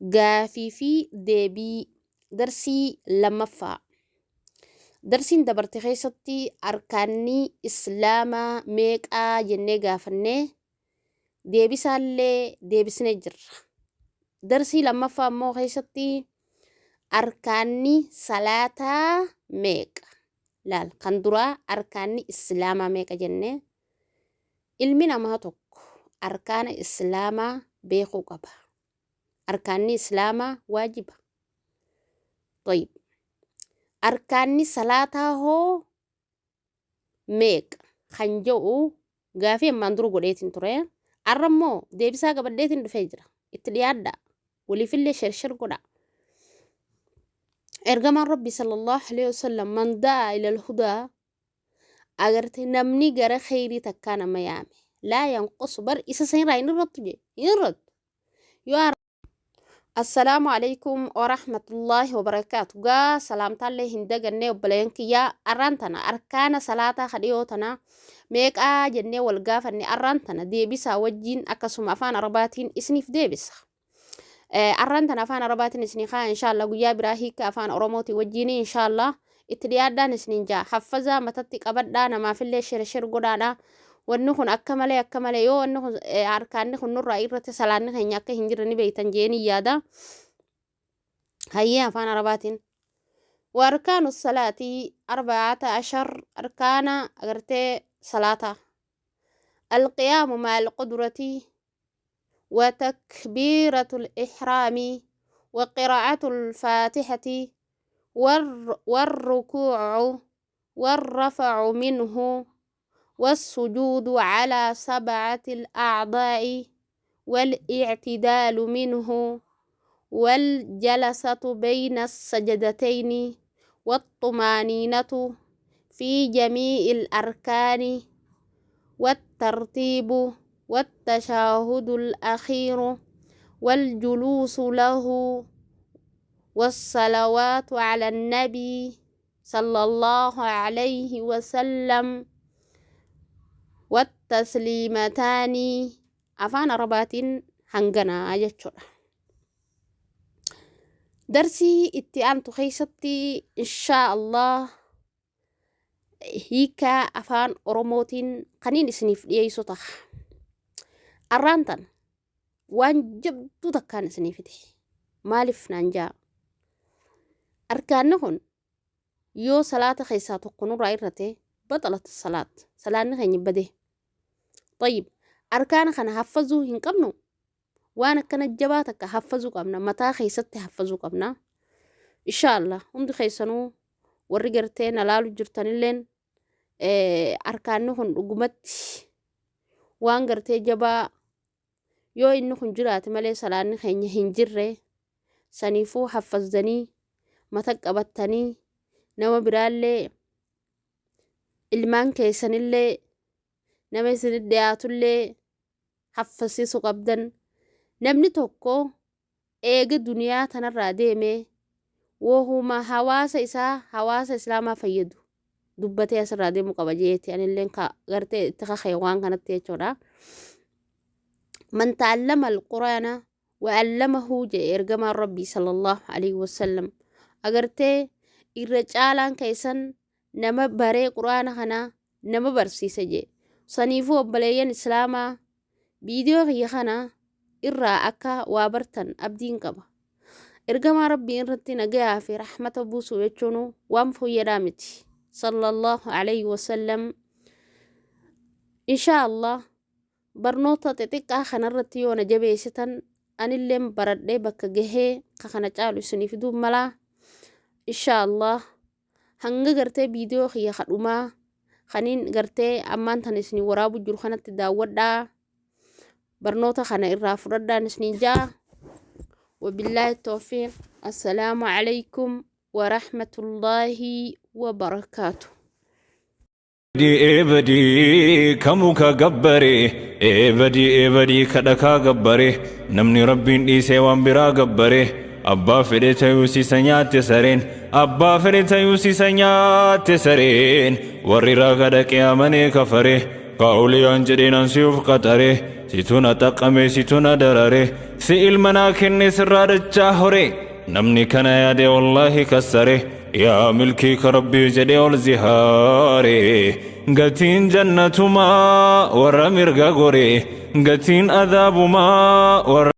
Gaafii fi deebii darsii lammaffaa. Darsiin dabarte keessatti arkaanni islaamaa meeqaa jennee gaafannee deebisaallee deebisnee jirra. Darsii lammaffaa immoo keessatti arkaanni salaataa meeqa? Laal kan duraa arkaanni islaamaa meeqa jennee ilmi namaa tokko arkaana islaamaa beekuu qaba. Arkaanni islaamaa waajiba. Tayyib. Arkaanni salaataa hoo meeqa kan jedhu gaafii ammaan dura godheetiin ture. Arra immoo deebisaa qabadheetiin dhufee jira. Itti dhiyaadhaa. Waliifillee share share godhaa. Ergamaan Rabbi sallallahu alaihi wasallam man da'a ilal hudaa agarte namni gara kheyrii takkaa nama yaame laa yanqusu bar isa sanirraa hin irrattu jee hin irrattu yoo Assalaamu alaikum warahmatullaahi wabarakaatu. Gaa salaamtaallee hin dagannee obboleeyyan kiyyaa arraan tana arkaana salaataa ka dhiyoo tana meeqaa jennee wal gaafanne arraan tana deebisaa wajjiin akkasuma afaan arabaatiin isiniif deebisa. Arraan tana afaan arabaatiin isinii kaa inshaallah guyyaa biraa hiika afaan oromootiin wajjiin inshaallah itti dhiyaadhaan isiniin jaa haffazaa matatti qabadhaa namaafillee share share godhaadha. Wanni kun akka malee akka malee yoo wanni kun harkaanni kun nurraa irratti salaanni keenya akka hin jirre ni beektan jeeni yaada. Hayyee afaan arabaatiin. وأركان الصلاة 14 أركان agartee صلاة القيام مع القدرة وتكبيرة الإحرام وقراءة الفاتحة والركوع والرفع منه والسجود على سبعة الأعضاء والاعتدال منه والجلسة بين السجدتين والطمأنينة في جميع الأركان والترتيب والتشهد الأخير والجلوس له والصلوات على النبي صلى الله عليه وسلم والتسليمتان. Afaan arabaatiin hanganaa jechuudha. Darsii itti aantu keessatti inshaa Allah hiikaa afaan oromootiin kaniin isiniif dhiyeessu ta'a. Arraan tana waan jabduu takkaan isinii fide. Maaliif naan jaa? Arkaanni kun yoo salaata keessaa tokko nurraa irrate بطلت الصلاة, salaanni keenya bade. طيب arkaana kana haffazuu hin qabnu waan akkana jabaa takka haffazuu qabna mataa keessatti haffazuu qabna. Insha Allah hundi keessanuu warri gartee na laalu jirtanilleen arkaanni kun dhugumatti waan gartee jabaa yoo inni kun jiraate malee salaanni keenya hin jirre saniifuu haffazdanii mata qabattanii nama biraallee ilmaan keessanillee nama isinit dhiyaatullee haffasiisuu qabdan. Namni tokko eega duniyaa tanarraa deemee wahuma hawaasa isaa hawaasa islaamaa fayyadu dubbatee asirraa deemuu qaba jeeti anilleen ka gartee itti kakee waan kanatti jechuudha. من تعلم القرآن وعلمه jee ergamaan rabbii sallallahu alaihi wasallam agartee irra caalaan keessan nama baree quraana kana nama barsiise jee. Saniifuu obboleeyyan islaamaa viidiyoo kiyya kana irraa akka waa bartan abdiin qaba. Ergamaa rabbii irratti nagayaa fi rahmata buusuu jechuun waan fooyyadhaa miti. Sallallahu alaihi wasallam. Inshaa Allah barnoota xixiqqaa kanarratti yoo na jabeessitan anilleen baradhee bakka gahee ka kana caalu isinii fiduu malaa. Inshaa Allah hanga gartee viidiyoo kiyya kadhumaa kaniin gartee ammaan tan isinii waraabu jiru kanatti daawwadhaa barnoota kana irraa fudhadhaan isiniin jaa. وبالله التوفيق. السلام عليكم ورحمة الله وبركاته. Eebadii ka muka gabbare, eebadii eebadii ka dhakaa gabbare, namni rabbiin dhiisee waan biraa gabbare, abbaa fedhe tayuu sisa nyaatte sareen, abbaa fedhe tayuu sisa nyaatte sareen, warri raaga dhaqee amanee kafare, kaa'uliyaan jedheen ansiyuuf qaxare. Situ na xaqqame, situ na darare, si ilma naa kenne, sirraa dachaa hore. Namni kana yaade wallaahi kassare. Yaa milkii ka Rabbii jedhee ol zihaare. Gatiin jannatumaa warra mirga gore, gatiin adaabumaa warra.